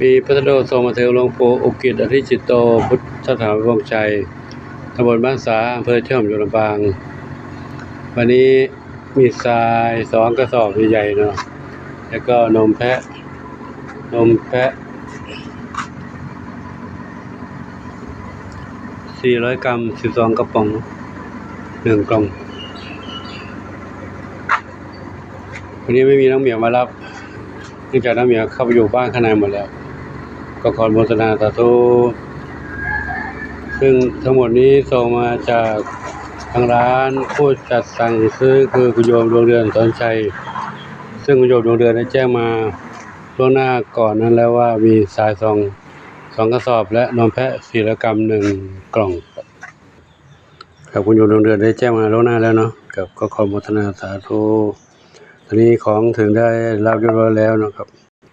ມີພັດສະດຸສົ່ງມາເຖິງຫຼວງປູ່ອຸກິດ ອະທິຈິດໂຕ ພຸດທະຖາວານວັງໄຊ ຕຳບົນບ້ານສາ ອຳເພີເຊີງ ຢູ່ລຳປາງ. ວັນນີ້ມີຊາຍສອງກະສອບໃຫຍ່ໆເນາະ ແລ້ວກໍນົມແພະ ນົມແພະສີ່ຮ້ອຍກຣາມ ສິບສອງກະປ໋ອງ ໜຶ່ງກ່ອງ. ວັນນີ້ໄມ່ມີນ້ອງໝຽວມາຮັບ ເນື່ອງຈາກນ້ອງໝຽວເຂົ້າໄປຢູ່ບ້ານຂ້າງໃນໝົດແລ້ວ ກໍຂໍອະນຸໂມທະນາສາທຸ. ຊຶ່ງທັງໝົດນີ້ສົ່ງມາຈາກທາງຮ້ານຜູ້ຈັດສັ່ງຊື້ ຄືຄຸນໂຍມ ດວງເດືອນ ສອນໄຊ, ຊຶ່ງຄຸນໂຍມ ດວງເດືອນ ໄດ້ແຈ້ງມາລ່ວງໜ້າກ່ອນນັ້ນແລ້ວວ່າ ມີຊາຍສອງ ສອງກະສອບ ແລະ ນົມແພະສີ່ຮ້ອຍກຣາມ ໜຶ່ງກ່ອງ. ຄັບ ຄຸນໂຍມ ດວງເດືອນ ໄດ້ແຈ້ງມາລ່ວງໜ້າແລ້ວເນາະ. ຄັບ ກໍຂໍອະນຸໂມທະນາສາທຸ. ຕອນນີ້ຂອງເຖິງໄດ້ຮັບຮຽບຮ້ອຍແລ້ວເນາະຄັບ.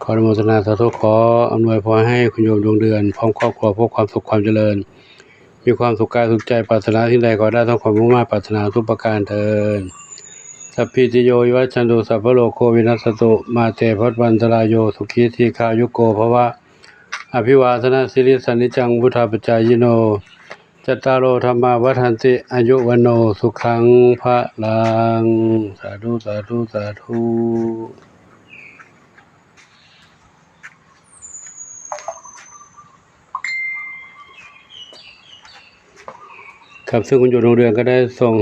ຂໍອະນຸໂມທະນາສາທຸ. ຂໍອຳນວຍພອນໃຫ້ຄຸນໂຍມ ດວງເດືອນ ພ້ອມຄອບຄົວ ພົບຄວາມສຸກຄວາມຈະເລີນ, ມີຄວາມສຸກກາຍສຸກໃຈ, ປາດຖະໜາສິ່ງໃດ ຂໍໄດ້ສົມຄວາມມຸ່ງມາດປາດຖະໜາທຸກປະການເທີນ. ສັບພີຕິໂຍ ວິວັດຊັນຕຸ ສັບພະໂລໂກ ວິນັດສະຕຸ ມາເຕ ພະວັດວັນຕະລາຍໂຍ ສຸຂີ ດີຄາຍຸໂກ ພະວະ. ອະພິວາທະນະສີລິສະ ນິຈຈັງ ວຸດທາປະຈາຍິໂນ ຈັດຕາໂລ ທຳມາ ວັດທັນຕິ ອາຍຸ ວັນໂນ ສຸຂັງ ພະລັງ. ສາທຸ ສາທຸ ສາທຸ. ຄັບ ຊຶ່ງຄຸນໂຍມ ດວງເດືອນ ກໍໄດ້ສົ່ງ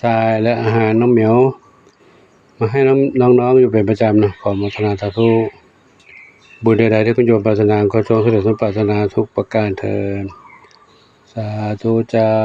ຊາຍ ແລະ ອາຫານນ້ອງໝຽວ ມາໃຫ້ນ້ອງໆຢູ່ເປັນປະຈຳເນາະ. ຂໍອະນຸໂມທະນາສາທຸ. ບຸນໃດໆທີ່ຄຸນໂຍມປາດຖະໜາ ຂໍຈົ່ງສຳເລັດສົມປາດຖະໜາທຸກປະການເທີນ. ສາທຸເຈົ້າ.